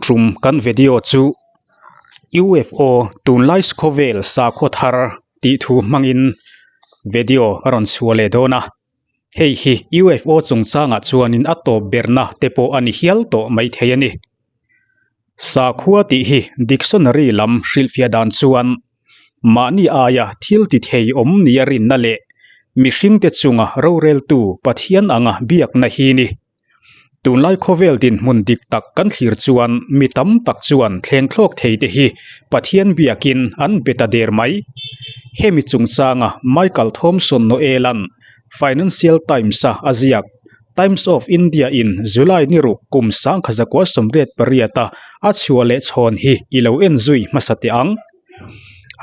tum kan video chu UFO tunlai khawvel sakhaw thar tih thu hmangin video a rawn chhuah leh dawn a hei hi UFO chungchangah chuanin a tawp berna te pawh a ni hial tawh maithei a ni. Sakhua tih hi dictionary lam hrilhfiah dan chuan mahni aia thil ti thei awm nia rinna leh mihringte chunga roreltu Pathian anga biakna hi ni. Tunlai khawvel dinhmun dik tak kan thlir chuan mi tam tak chuan thleng thlawk thei te hi Pathian biakin an be ta der mai. Hemi chungchanga Michael Thomson Noel-a'n Financial Times-a a ziak Times of India-in July ni ruk kum 1988-a a chhuah leh chhawn hi i lo en zui hmasa teh ang.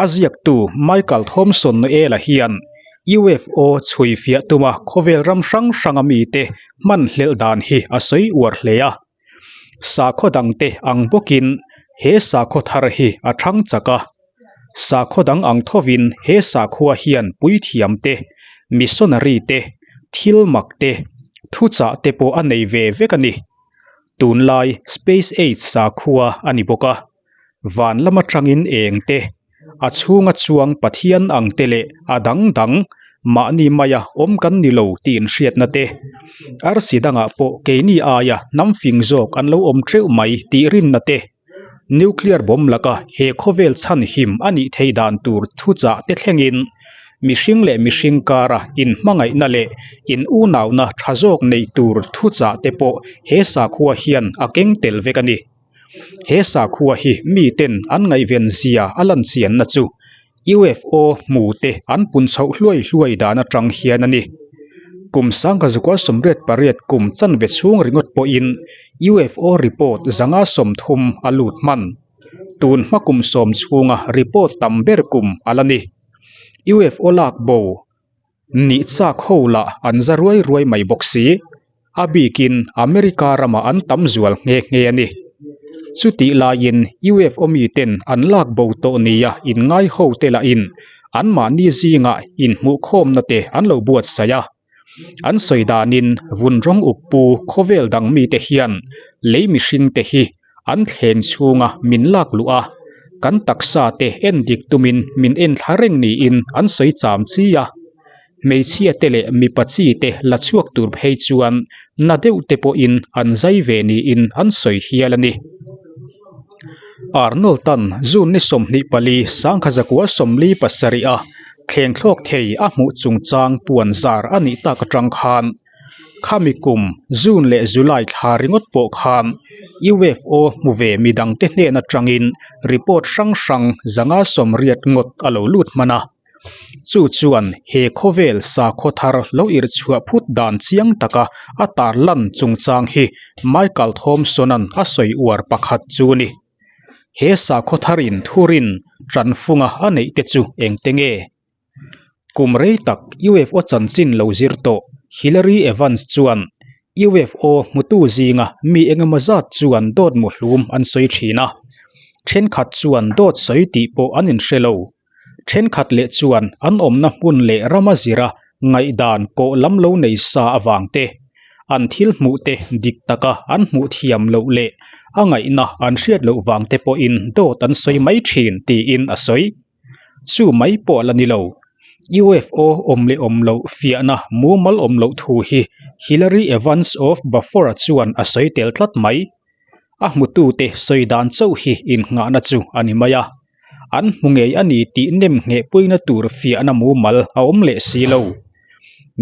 A ziaktu Michael Thomson Noel-a hian UFO chhui fiah tuma khawvel ram hrang hranga mite hman hlelh dan hi a sawi uar hle a. Sakhaw dangte ang bawkin he sakhaw thar hi a thang chak a. Sakhaw dang ang thovin he sakhua hian puithiam te, missionary te, thil mak te, thuchah te pawh a nei ve vek a ni. Tunlai Space Age sakhua a ni bawk a. Van lam atangin eng te, a chhunga chuang Pathian ang te leh a dang dang mahni maia awm kan ni lo tih inhriatna te, arsi dangah pawh keini aia hnam fing zawk an lo awm teuh mai tih rinna te, nuclear bomb laka he khawvel chhan him a nih theih dan tur thuchah te thlengin mihring leh mihring kara inhmangaihna leh in unauna tha zawk neih tur thuchah te pawh he sakhua hian a keng tel vek a ni. He sakhua hi miten an ngaihven zia a lan chianna chu UFO hmu te an pun chhoh hluai hluai dan atang hian a ni. Kum sangkazukua 88 kum chanve chhung ringawt pawhin UFO report 130 a lut hman. Tun hma kum sawm chhunga report tam ber kum a la ni. UFO lak bo Nih chak ho lah an za ruai ruai mai bawk si. A bikin America ramah an tam zual nghe nghe a ni. Chutih laiin UFO miten an lak bo tawh nia inngai ho te lahin anmahni zingah inhmuhkhawmna te an lo buatsaih a. An sawi danin vun rawng ukpu khawvel dang mite hian lei mihring te hi an thleng chhunga min lak luh a, kan taksa te en dik tumin min en thla reng niin an sawi cham chi a. Hmeichhia te leh mipa chi te la chhuak tur phei chuan na deuh te pawhin an zai ve niin an sawi hial a ni. Arnold tan June ni 24 1947 a thleng thlawk thei a hmuh chungchang puan zar a nih tak atang khan Khami kum June leh July thla ringawt pawh khan UFO hmu ve midangte hnen atangin report hrang hrang 180 ngawt a lo lut hman a. Chu chuan he khawvel sakhaw thar lo irh chhuah phut dan chiang taka a tarlan chungchang hi Michael Thomson-a'n a sawi uar pakhat chu a ni. He sakhaw tharin thurin tanfunga a neih te chu engte nge? Kum rei tak UFO chanchin lo zir tawh Hillary Evans chuan UFO hmutu zinga mi engemaw zat chuan dawt muhlum an sawi thin a, thenkhat chuan dawt sawi tih pawh an inhre lo. Thenkhat leh chuan an awmna hmun leh rama zira ngaihdan kawh lam lo nei sa avang te, an thil hmuh te dik taka an hmuh thiam loh leh a ngaihna an hriat loh vang te pawhin dawt an sawi mai thin tiin a sawi. Chu mai pawh la ni lo. UFO awm leh awm loh fiahna mumal awm loh thu hi Hillary Evans of Bafora chuan a sawi tel tlat mai. A hmutute sawi dan chauh hi innghahna chu a ni mai a. An hmu ngei a ni tih nem nghehpuina tur fiahna mumal a awm leh si lo.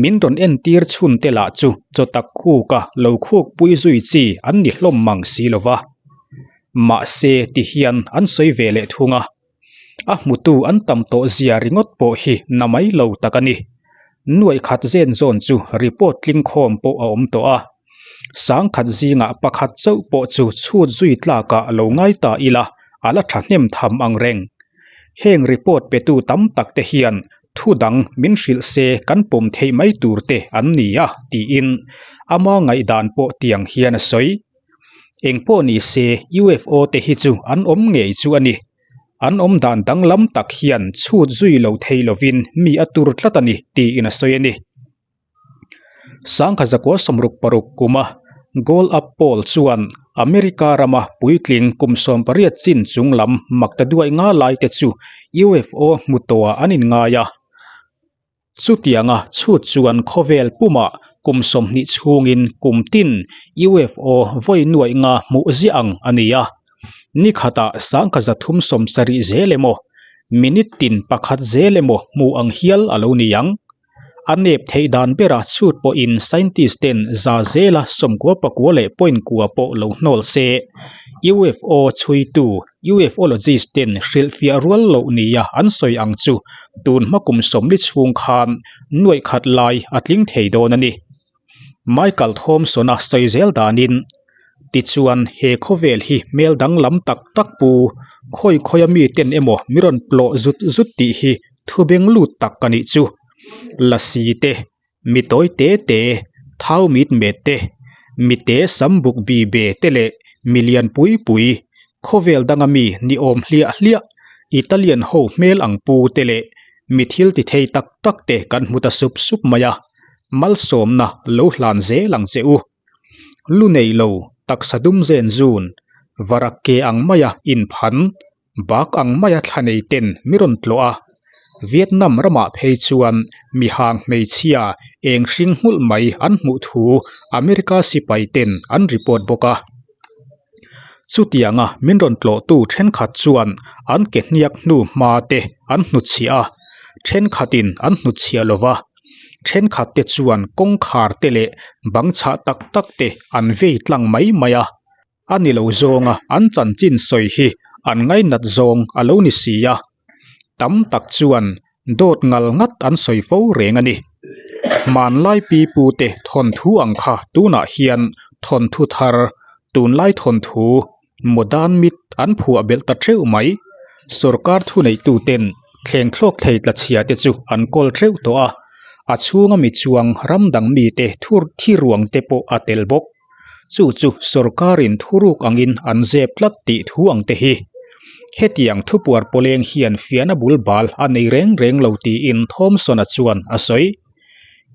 Min rawn entir chhun te lah chu chawtak khuka lo khukpui zui chi an ni hlawm mang si lo va. Mahse tihian an sawi ve leh thung a. A hmutu an tam tawh zia ringawt pawh hi na mai lo tak a ni. Nuaih khat zen zawn chu report tling khawm pawh a awm tawh a. Sangkhat zingah pakhat chauh pawh chu chhut zui tlakah lo ngai ta ila a la thahnem tham ang reng. Heng report petu tam tak te hian thu dang min hrilh se kan pawm theih mai tur te an ni a tiin ama ngaihdan pawh tiang hian a sawi. Eng pawh ni se UFO te hi chu an awm ngei chu a ni. An awm dan danglam tak hian chhut zui lo thei lovin mi a tur tlat a ni tiin a sawi a ni. 1966 kuma Goal-up Poll chuan America rama puitling kum 18 chin chung lam maktaduai nga laite chu UFO hmu tawhah an inngai a. Chutianga chhut chuan khawvel pumah kum 20 chhungin kum tin UFO vawi nuaih nga hmuh ziah ang a ni a. Ni khatah 370 zel emaw, minute tin pakhat zel emaw hmuh ang hial a lo ni ang. A nep theih dan bera chhut pawhin scientist ten za zela 99 leh point kua pawh lo hnawl se, UFO chhuitu UFOlogist ten hrilhfiah rual loh nia an sawi ang chu tun hma kum 40 chhung khan nuaih khat lai a tling thei dawn a ni. Michael Thomson-a sawi zel danin, Tichuan he khawvel hi hmel danglam tak tak pu, khawi khawia miten emaw mi rawn plawh zut zut tih hi thu beng lut tak a nih chu. Lasi te, mi tawi te te, thau mit met te, mi te sam buk bi be te leh mi lian pui pui, khawvel danga mi ni awm hliah hliah, Italian ho hmel ang pu te leh mi thil ti thei tak tak te kan hmu ta sup sup mai a. Malsawmna lo hlan zel ang che u. Lu nei lo, taksa dum zen zun, varak ke ang maia inphan, bak ang maia thla nei ten mi rawn tlawh a. Vietnam ramah phei chuan mihang hmeichhia eng hring nghulh mai an hmuh thu America sipai ten an report bawk a. Chutianga min rawn tlawhtu thenkhat chuan an ke hniak hnu hma te an hnutchhiah a, thenkhatin an hnutchhiah lo va. Thenkhat te chuan kawngkhar te leh bang chhah tak tak te an vei tlang mai mai a, a ni lo zawnga an chanchin sawi hi an ngainat zawng a lo ni si a, tam tak chuan dawt ngal ngat an sawi fo reng a ni. Hmanlai pipu te thawnthu ang kha tunah hian thawnthu thar, tunlai thawnthu, Modern myth an phuah belh ta theuh mai. Sorkar thuneihtu ten thleng thlawk thei tla chhia te chu an kawl theuh tawh a, a chhunga mi chuang ram dang mite thur thi ruang te pawh a tel bawk. Chu chu sorkarin thuruk angin an zep tlat tih thu ang te hi. Hetiang thupuar pawleng hian fiahna bul bal a nei reng reng lo tiin Thomson-a chuan a sawi.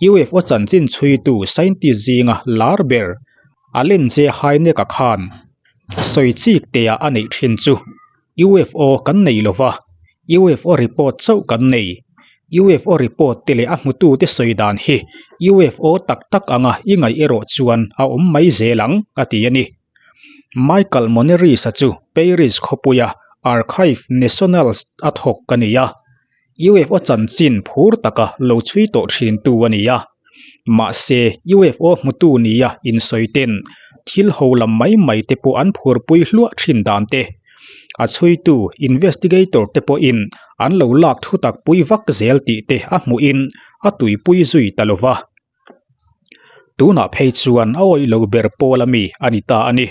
UFO chanchin chhuitu scientist zinga lar ber Allen J. Hynek-a khan sawi chik teah a neih thin chu UFO kan nei lo va, UFO report chauh kan nei. UFO report te leh a hmutute sawi dan hi UFO tak tak anga i ngaih erawh chuan a awm mai zel ang, a ti a ni. Michael Moneris-a chu Paris khawpuia Archives Nationales a thawk a ni a. UFO chanchin phur taka lo chhui tawh thintu a ni a. Mahse, UFO hmutu nia insawi ten thil ho lam mai mai te pawh an phurpui hluah thin dan te, a chhuitu investigator te pawhin an lo lak thutak pui vak zel tih te a hmuhin a tuipui zui ta lo va. Tunah phei chuan a awih lo ber pawl a mi a ni ta a ni.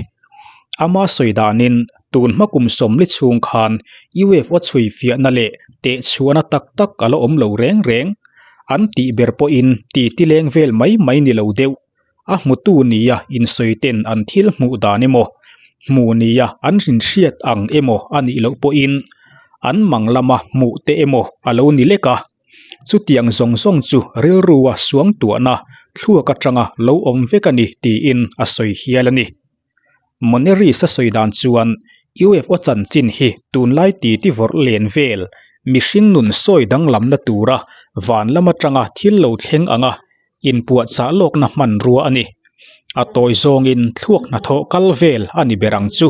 Ama sawi danin tun hma kum 40 chhung khan UFO chhui fiahna leh tehchhuahna tak tak a la awm lo reng reng. An tih ber pawhin ti tileng vel mai mai ni lo deuh. A hmutu nia insawi ten an thil hmuh dan emaw, hmu nia an rinhriat ang emaw a nih loh pawhin an mang lama hmuh te emaw a lo ni lek a. Chutiang zawng zawng chu rilrua suangtuahna thluak atanga lo awm vek a ni tiin a sawi hial a ni. Moneris a sawi dan chuan UFO chanchin hi tunlai titi vawrh len vel mihring nun sawi danglamna tura van lam atanga thil lo thleng anga inpuahchah lawkna hmanrua a ni. A tawi zawngin thluak hnathawh kal vel a ni ber ang chu.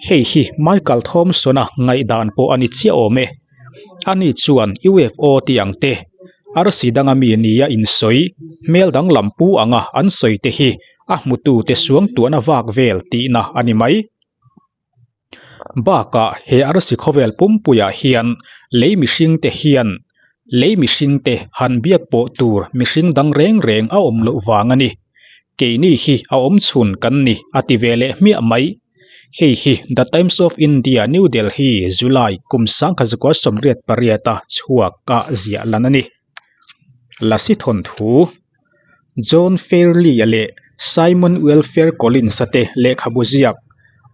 Hei hi Michael Thomson-a ngaihdan pawh a ni chiah awm e. Ani chuan UFO tih ang te, arsi danga mi nia insawi, hmel danglam pu anga an sawi te hi a hmutute suangtuahna vak vel tihna a ni mai. Bakah he arsi khawvel pumpuiah hian lei mihringte hian lei mihringte han biak pawh tur mihring dang reng reng a awm loh vang a ni. Keini hi a awm chhun kan ni a ti ve leh hmiah mai. Hei hi The Times of India New Delhi July kum 1988 a chhuak a ziah lan a ni. Lasi thawnthu John Fairley-a leh Simon Welfare Collins-a te lehkhabu ziak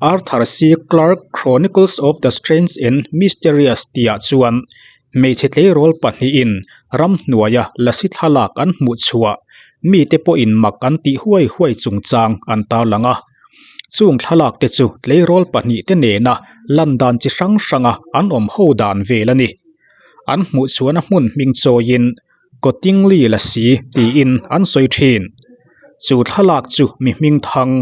Arthur C. Clarke Chronicles of the Strange and Mysterious tihah chuan hmeichhe tleirawl pahnihin ramhnuaia lasi thlalak an hmuh chhuah. mite pawhin mak an tih huai huai chungchang an tarlang a. Chung thlalak te chu tleirawl pahnihte nena lan dan chi hrang hranga an awm ho dan vel a ni. An hmuh chuan a hmun hming chawiin Cottingley Lasi tiin an sawi thin. Chu thlalak chu mi hming thang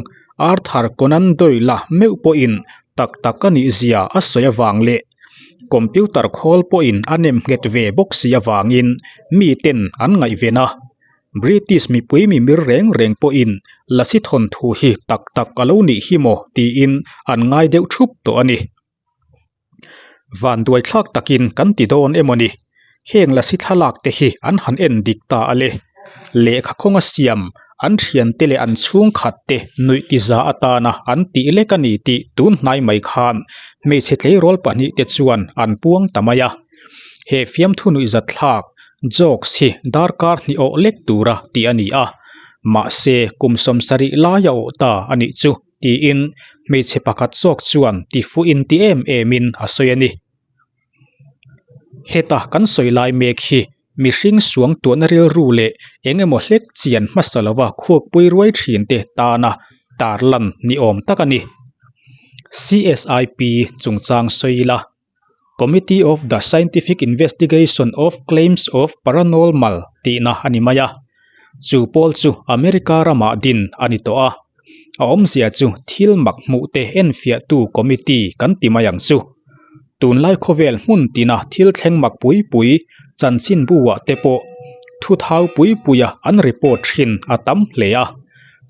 Arthur Conan Doyle-a meuh pawhin tak tak a nih zia a sawi avang leh computer khawl pawhin a nem nghet ve bawk si avangin miten an ngaihven a. British mipui mimir reng reng pawhin Lasi thawnthu hi tak tak a lo nih hi maw tiin an ngai deuh thup tawh a ni. Vanduai thlak takin kan ti dawn emaw ni? Heng lasi thlalak te hi an han en dik ta a le. Lehkha khawnga siam an thiante leh an chhungkhat te nuih ti za atana an tih lek a ni tih tun hnai mai khan hmeichhe tleirawl pahnihte chuan an puang ta mai a. He fiamthu nuihzat thlak jokes hi darkar hnih awh lek tura tih a ni a, mahse kum 70 laia awh ta a nih chu. Tiin hmeichhe pakhat zawk chuan ti fuh in ti em emin a sawi a ni. Heta kan sawi lai mek hi mihring suang tuahna rilru leh eng emaw hlek chian hmasa lova khuakpui ruai thin te tana tarlan ni awm tak a ni. CSIP chungchang sawi ila Committee of the Scientific Investigation of Claims of Paranormal tihna a ni mai a. Chu pawl chu America ramah din a ni tawh a. A awmzia chu thil mak hmuh te enfiahtu committee kan ti mai ang chu. Tunlai khawvel hmun tina thil thleng mak pui pui chanchinbu-ah te pawh thu thau pui puia an report thin a tam hle a.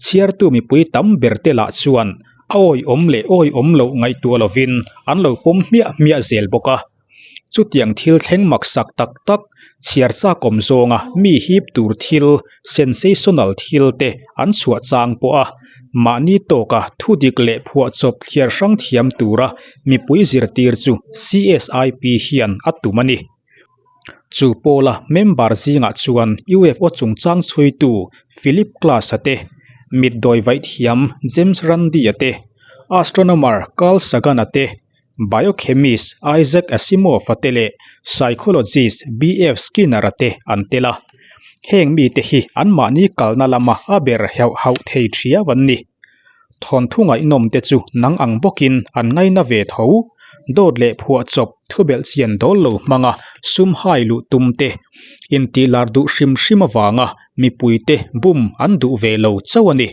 Chhiartu mipui tam ber te lah chuan A awihawm leh awihawm loh ngaihtuah lovin an lo pawm hmiah hmiah zel bawk a. Chutiang thil thleng maksak tak tak, chhiar chak awm zawnga mi hip tur thil, sensational thil te an chhuah chang pawh a, mahni tawka thu dik leh phuahchawp thliar hrang thiam tura mipui zirtir chu CSIP hian a tum a ni. Chu pawla member zingah chuan UFO chungchang chhuitu Philip Klass-a te, mitdawi vaih thiam James Randi-a te, astronomer Carl Sagan-a te, biochemist Isaac Asimov-a te leh psychologist BF Skinner-a te an tel a. Heng mite hi anmahni kalna lama a ber heuh hauh thei thiau an ni. Thawnthu ngaihnawm te chu nang ang bawkin an ngaina ve tho. Dawt leh phuahchawp thubelh chian dawl lo hmanga sum hai luh tum te, intihlar duh hrim hrim avanga mipuite bum an duh ve lo chauh a ni.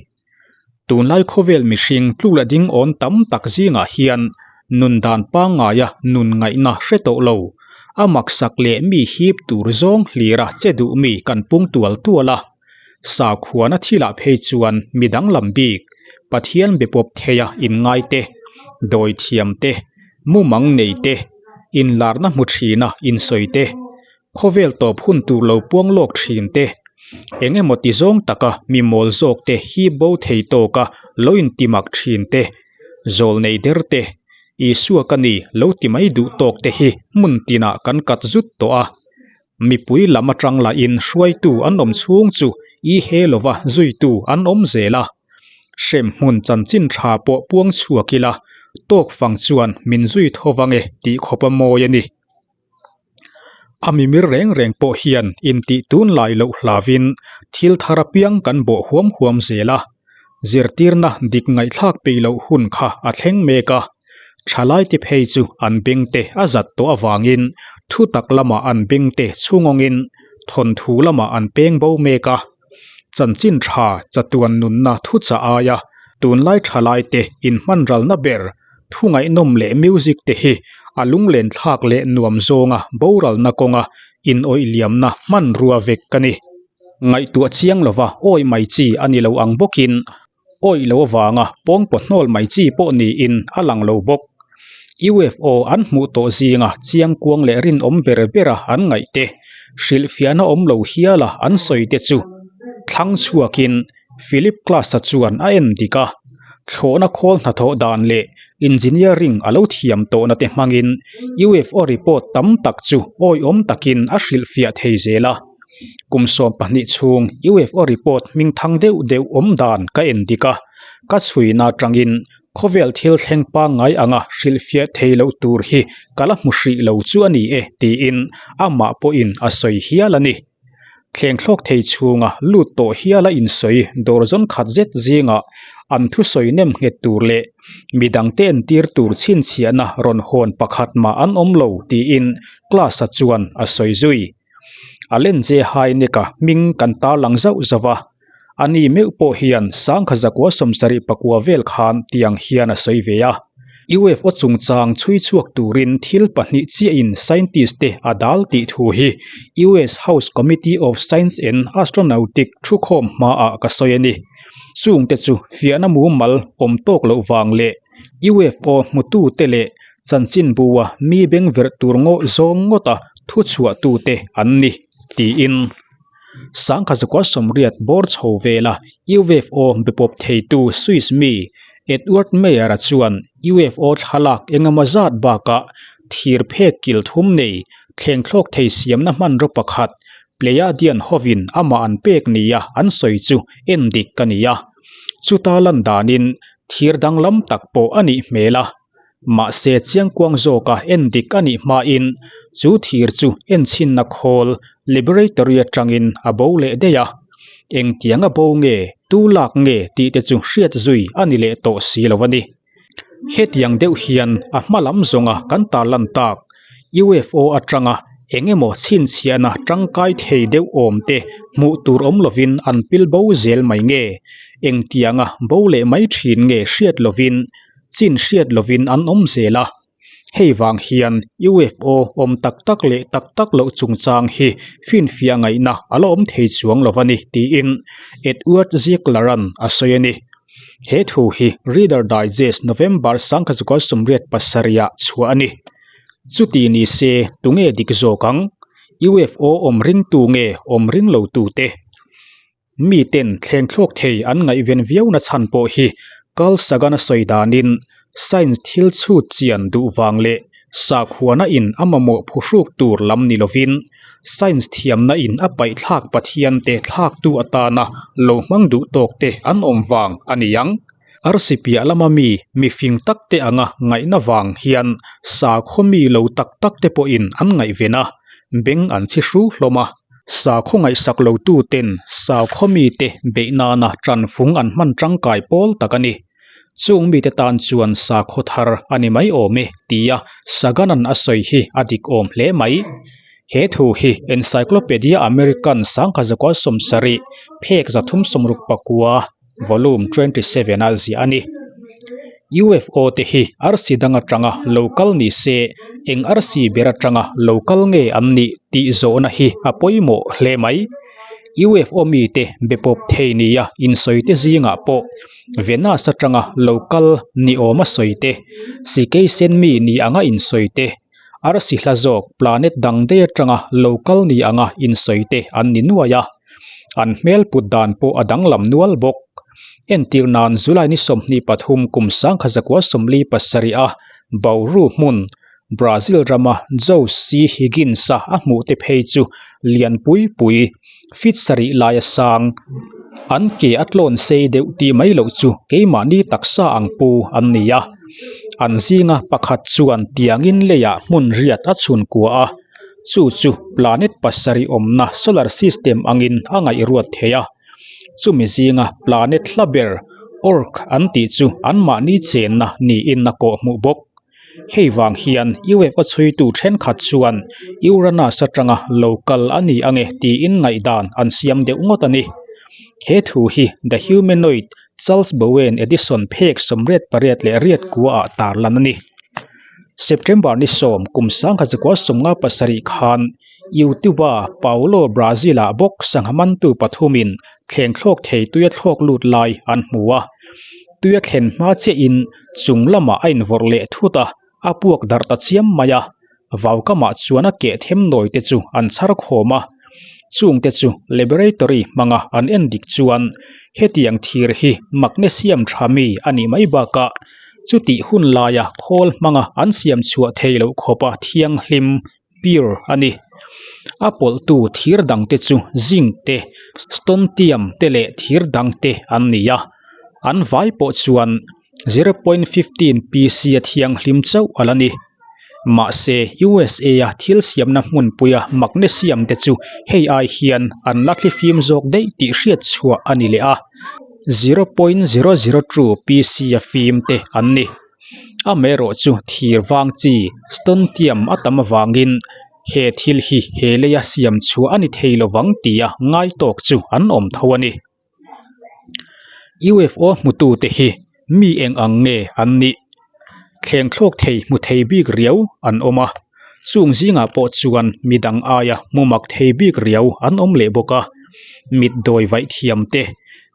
Tunlai khawvel mihring tluk leh ding awn tam tak zingah hian nun dan pangngaia nun ngaihna hre tawh lo, a maksak leh mi hip tur zawng hlira che duh mi kan pung tual tual a. Sakhuana thilah phei chuan mi danglam bik, Pathian be pawp theia inngai te, dawi thiam te, mumang nei te, inlarna hmu thina insawi te, khawvel tawp hun tur lo puang lawk thin te, eng emaw ti zawng taka mi mawl zawk te hip bo thei tawka lo intimak thin te, zawl nei der te, Isua ka ni lo ti mai duh tawk te hi hmun tinah kan kat zut tawh a. Mipui lam atang lahin hruaitu an awm chhung chu i he lova zuitu an awm zel a. Hremhmun chanchin tha pawh puang chhuak ila, tawk fang chuan min zui tho vang e tih khawp a mawi a ni. A mimir reng reng pawh hian intih tunlai loh hlavin thil thar apiang kan bawh huam huam zel a. Zirtirna dik ngaihthlak peih loh hun kha a thleng mek a. Thalaite phei chu an bengte a zat tawh avangin thutak lamah an bengte chhungawngin thawnthu lamah an peng bo mek a. Chanchin tha chatuan nunna thuchah aia tunlai thalaite inhmanralna ber thu ngaihnawm leh music te hi a lunglen thlak leh nuam zawnga boralna kawnga inawih liamna hmanrua vek a ni. Ngaihtuah chiang lova awi mai chi a ni lo ang bawkin Awih lo avanga pawngpaw hnawl mai chi pawh niin a lang lo bawk. UFO an hmuh tawh zinga chiangkuang leh rinawm ber bera an ngaih te, hrilhfiahna awm lo hiala an sawi te chu thlang chhuakin Philip Klass-a chuan a en dik a. Thlawhna khawl hnathawh dan leh engineering a lo thiam tawhna te hmangin UFO report tam tak chu awihawm takin a hrilhfiah thei zel a. Kum 12 chhung UFO report hming thang deuh deuh awm dan ka en dik a, ka chhuina atangin khawvel thil thleng pangngai anga hrilhfiah thei loh tur hi ka la hmu hrih lo chu a ni e tiin amah pawhin a sawi hial a ni. Thleng thlawk thei chhunga lut tawh hiala insawi dawr zawn khat zet zingah an thusawi nem nghet tur leh midangte entir tur chhinchhiahna rawn hawn pakhat mah an awm lo tiin Klass-a chuan a sawi zui. Allen J. Hynek-a hming kan tarlang zauh zauh a, ani meuh pawh hian sangkha zakua sawmsarih pakua vel khan tiang hian a sawi ve a. UFO chungchang chhui chhuak turin thil pahnih chiahin scientist te a dal tih thu hi US House Committee of Science and Astronautic thukhawm hmaah ka sawi a ni. Chungte chu fiahna mumal awm tawk loh vang leh UFO hmutute leh chanchinbua mi bengverh tur ngawh zawng ngawta thuchhuahtute an ni, tiin. Sangkha zakua sawmriat bawr chho vela UFO bepawp theitu Swiss mi Edward Meyer-a chuan UFO thlalak engemaw zat bakah thir phek kil thum nei thleng thlawk thei siamna hmanraw pakhat Pleiadian hovin amah an pek nia an sawi chu en dik a ni a. Chuta lan danin thir danglam tak pawh a nih hmel a. Mahse chiangkuang zawka en dik a nih hmain chu thir chu enchhinna khawl laboratory atangin a bo leh daih a. Engtiang a bo nge, tu lak nge tih te chu hriat zui a ni leh tawh si lo a ni. Hetiang deuh hian a hma lam zawnga kan tarlan tak UFO atanga eng emaw chhinchhiahna tangkai thei deuh awm te hmuh tur awm lovin an pil bo zel mai nge? Engtianga bo leh mai thin nge hriat lovin chin hriat lovin an awm zel a. Hei vang hian UFO awm tak tak leh tak tak loh chungchang hi finfiah ngaihna a la awm thei chuang lo a ni tiin Edward Ziegler-a'n a sawi a ni. He thu hi Reader Digest November sangkhazuka sawmriat pasarihah chhuah a ni. Chuti ni se tunge dik zawk ang? UFO awm ringtu nge awm ring lotute? Miten thleng thlawk thei an ngaihven viauna chhan pawh hi Carl Sagan-a sawi danin science thil chhut chian duh vang leh sakhuana in a mamawh phuhruk tur lam ni lovin science thiamna in a paihthlak Pathian te thlaktu atana lo hmang duh tawk te an awm vang a ni ang. Arsi piah lama mi mifing tak te anga ngaihna vang hian sakhaw mi lo tak tak te pawhin an ngaihven a, beng an chhi hru hlawm a. Sakhaw ngaihsak lotu ten sakhaw mite beih nana tanfung an hman tangkai pawl tak a ni. Chung mite tan chuan sakhaw thar a ni mai awm e tia Sagan-a'n a sawi hi a dik awm hle mai. He thu hi Encyclopedia American sangkha zakua sawmsarih phek zathum sawmruk pakua Volume 27 a ziah a ni. UFO te hi arsi dang atanga lo kal ni se, eng arsi ber atanga lo kal nge an nih tih zawhna hi a pawimawh hle mai. UFO mite be pawp thei nia insawi te zingah pawh Venus atanga lo kal ni awma sawi te, sikei sen mi ni anga insawi te, arsi hla zawk planet dang daih atanga lo kal ni anga insawi te an ni nuai a. An hmel put dan pawh a danglam nual bawk. Entir nan July ni 23 kum sangkha zakua 47 a Bauru hmun, Brazil rama Jose C. Higgins-a a hmuh te phei chu lian pui pui, feet sarih laia sang, an ke a tlawn sei deuh tih mai loh chu keimahni taksa ang pu an ni a. An zinga pakhat chuan tiangin leiah hmun riat a chhun kua a. Chu chu planet pasarih awmna solar system angin a ngaihruat thei a. Chumi zinga planet hla ber Orc an tih chu anmahni chenna niin a kawhhmuh bawk. Hei vang hian UFO chhuitu thenkhat chuan Uranus atanga lo kal a ni ange tiin ngaihdan an siam deuh ngawt a ni. He thu hi The Humanoid Charles Bowen Edison phek 88 leh riat kuaah tarlan a ni. September ni sawm kum sangkhat zakua sawmnga pasarih khan YouTuber Paulo Brazil-ah bawk sangha mantu pathumin thleng thlawk thei tuia thlawk lut lai an hmu a. Tuia thlen hma chiahin chung lamah a invawrh leh thut a, a puak darh ta chiam mai a. Vaukamah chuan a keh them nawi te chu an chhar khawm a. Chungte chu laboratory hmanga an en dik chuan hetiang thir hi magnesium tha mi a nih mai bakah Chutih hun laia khawl hmanga an siam chhuah thei loh khawpa thianghlim, pure, a ni. A pawlhtu thir dangte chu zinc te, strontium te leh thir dangte an ni a. An vai pawh chuan 0.15 pc a thianghlim chauh a la ni. Mahse, USA-a thil siamna hmunpuia magnesium te chu hei ai hian an la thlifim zawk daih tih hriat chhuah a ni leh a, 0.002 pc-a fim te an ni. Amaherawhchu thir vang chi strontium a tam avangin he thil hi he leia siam chhuah a ni thei lovang tia ngai tawk chu an awm tho a ni. UFO hmutute hi mi eng ang nge an nih? Thleng thlawk thei hmu thei bik riau an awm a, chung zingah pawh chuan midang aia hmu mak thei bik riau an awm leh bawk a. Mit dawi vaih thiam te,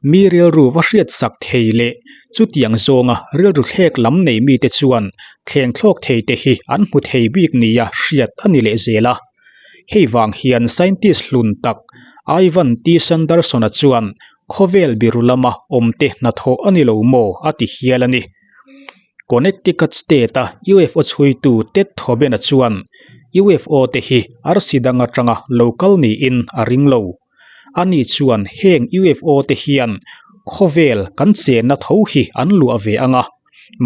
mi rilru va hriat sak thei leh chutiang zawnga rilru thlek lam nei mite chuan thleng thlawk thei te hi an hmu thei bik nia hriat a ni leh zel a. Hei vang hian scientist hlun tak Ivan T. Sanderson-a chuan khawvel biru lama awmte hnathawh a ni lo maw a ti hial a ni. Connecticut State-a UFO chhuitu Ted Thoben-a chuan UFO te hi arsi dang atanga lo kal niin a ring lo. Ani chuan heng UFO te hian khawvel kan chenna tho hi an luah ve ang a,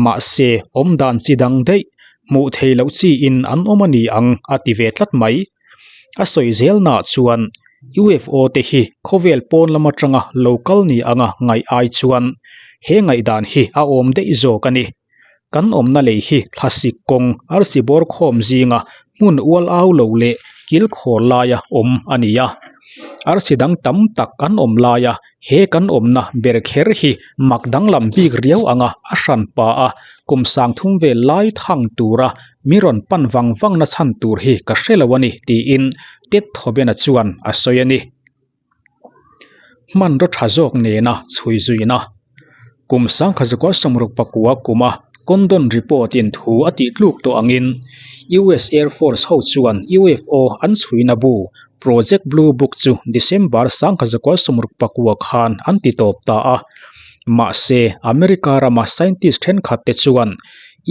mahse awmdan chi dang daih, hmuh theih loh chiin an awm a ni ang a ti ve tlat mai. A sawi zelnaah chuan UFO te hi khawvel pawn lam atanga lo kal ni anga ngaih ai chuan he ngaihdan hi a awm daih zawk a ni. Kan awmna lei hi thlasik kawng arsi bawr khawm zinga hmun ual au lo leh kil khawr laia awm a ni a. Arsi dang tam tak an awm laia he kan awmna ber kher hi mak danglam bik riau anga a hran pa a, kum sang thum vel lai thang tura mi rawn pan vang vang na chhan tur hi ka hre lo a ni tiin Ted Thobena chuan a sawi a ni. Hmanraw tha zawk nena chhui zuina. Kum sangkhat zakua sawmruk pakua kuma Condon report in thu a tih tluk tawh angin US Air Force ho chuan UFO an chhuina bu Project Blue Book chu December sangkhat zakua sawmruk pakua khan an ti tawp ta a. Mahse, America rama scientist thenkhat te chuan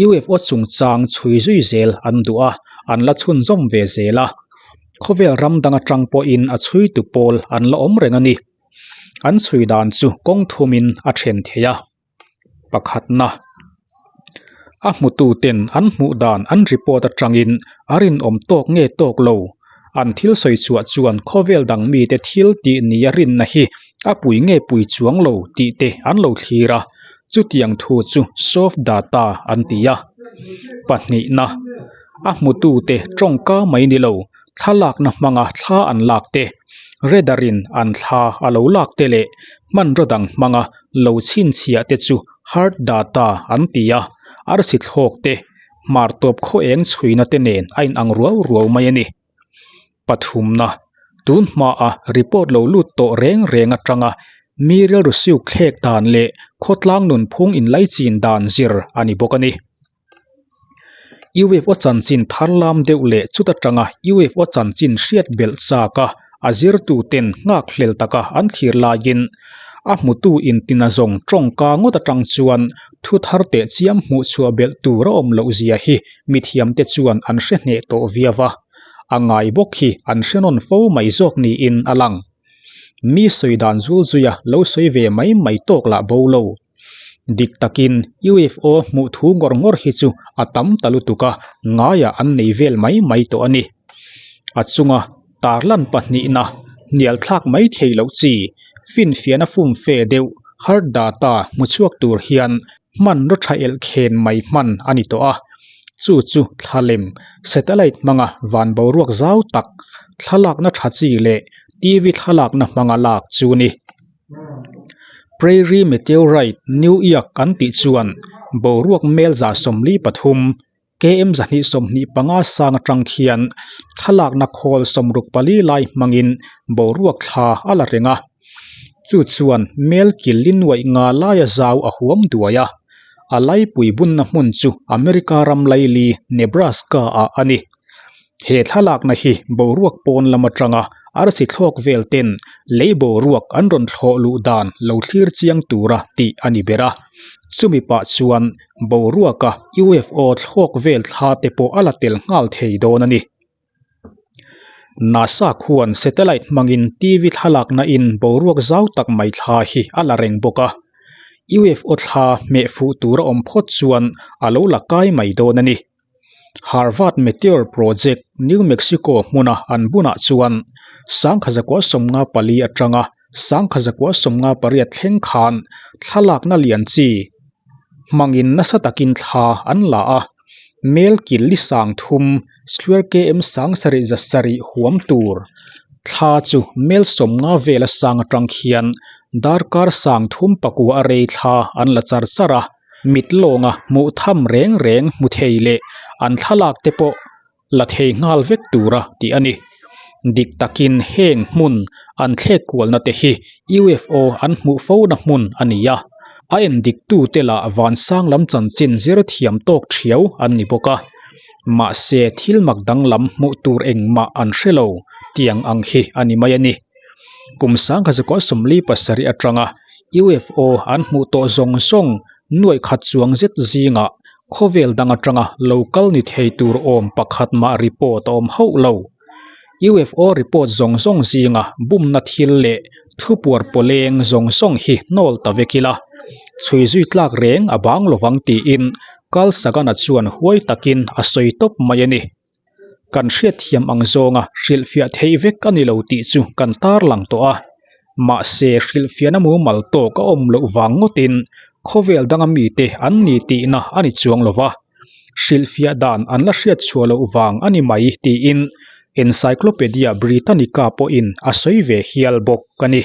UFO chungchang chhui zui zel an duh a, an la chhunzawm ve zel a. Khawvel ram dang atang pawhin a chhuitu pawl an la awm reng a ni. An chhui dan chu kawng thumin a then thei a. Pakhatna, a hmututen an hmuh dan an report atangin a rinawm tawk nge tawk lo. An thil sawi chhuah chuan khawvel dang mite thil tih nia rinna hi a pui nge pui chuang lo tih te an lo thlir a. Chutiang thu chu soft data an ti a. Pahnihna, a hmutute tawngka mai ni lo, thlalakna hmanga thla an lak te, radar-in an thla a lo lak te leh hmanraw dang hmanga lo chhinchhiah te chu hard data an ti a, arsi thlawk te, hmar tawp khaw eng chhuina te nen a inang ruau ruau mai a ni. Pathumna, tun hmaa report lo lut tawh reng reng atanga mi rilru siuk thlek dan leh khawtlang nunphung inlaichin dan zir a ni bawk a ni. UFO chanchin thar lam deuh leh chuta tanga UFO chanchin hriat belh chak a, a zirtuten nghak hlel taka an thlir laiin a hmutu intina zawng tawngka ngawt atang chuan thu thar teh chiam hmuh chhuah belh tur a awm loh zia hi mithiamte chuan an hre hneh tawh viau a, a ngai bawk hi an hre nawn fo mai zawk niin a lang. Mi sawi dan zul zuia lo sawi ve mai mai tawk lah bo lo. Dik takin UFO hmuh thu ngawr ngawr hi chu a tam ta lutuk a, ngaiah an nei vel mai mai tawh a ni. A chunga tarlan pahnihna hnial thlak mai thei loh chi, finfiahna fumfe deuh hard data hmu chhuak tur hian hmanraw tha elh khen mai hman a ni tawh a. Chu chu thlalem, satellite hmanga van boruak zau tak, thlalakna tha chi leh TV thlalakna hmanga lak chu a ni. Prairie Meteorite New York an tih chuan boruak mel 43, km 125 sang atang khian thlalakna khawl 64 lai hmangin boruak thla a la reng a. Chu chuan mel kil li nuaih nga laia zau a huam duai a. A laipui bunna hmun chu America ram laili Nebraska-ah a ni. He thlalakna hi boruak pawn lam atanga arsi thlawk vel ten lei boruak an rawn thlawh luh dan lo thlir chiang tura tih a ni ber a. Chumi pah chuan boruaka UFO thlawk vel thla te pawh a la tel nghal thei dawn a ni. NASA khuan satellite hmangin TV thlalakna in boruak zau tak mai thla hi a la reng bawk a. UFO thla hmeh fuh tura awm phawt chuan a lo la kai mai dawn a ni. Harvard Meteor Project, New Mexico hmuna an bunah chuan 1954 atanga 1958 thleng khan thlalakna lian chi hmangin nasa takin thla an la a, mel kil li 3000, square km 7700 huam tur thla chu mel 50 vela sang atang khian darkar 39 a rei thla an la char char a. Mit lawnga hmuh tham reng reng hmu thei leh an thlalak te pawh la thei nghal vek tura tih a ni. Dik takin heng hmun an thlek kualna te hi UFO an hmuh fona hmun a ni a, a en diktute lah vansang lam chanchin zir thiam tawk thiau an ni bawk a. Mahse thil mak danglam hmuh tur engmah an hre lo tiang ang hi a ni mai a ni. Kum 1947 atanga UFO an hmuh tawh zawng zawng nuaih khat chuang zet zingah khawvel dang atanga lo kal ni thei tur awm pakhat mah report a awm hauh lo. UFO report zawng zawng zinga bumna thil leh thupuar pawleng zawng zawng hi hnawl ta vek ila, chhui zui tlak reng a bang lovang tiin Carl Sagan-a chuan huai takin a sawi tawp mai a ni. Kan hriatthiam ang zawnga hrilhfiah theih vek a ni lo tih chu kan tarlang tawh a. Mahse, hrilhfiahna mumal tawk a awm loh vang ngawtin khawvel danga mite an ni tihna a ni chuang lo va. Hrilhfiah dan an la hriatchhuah loh vang a ni mai tiin Encyclopaedia Britannica pawhin a sawi ve hial bawk a ni.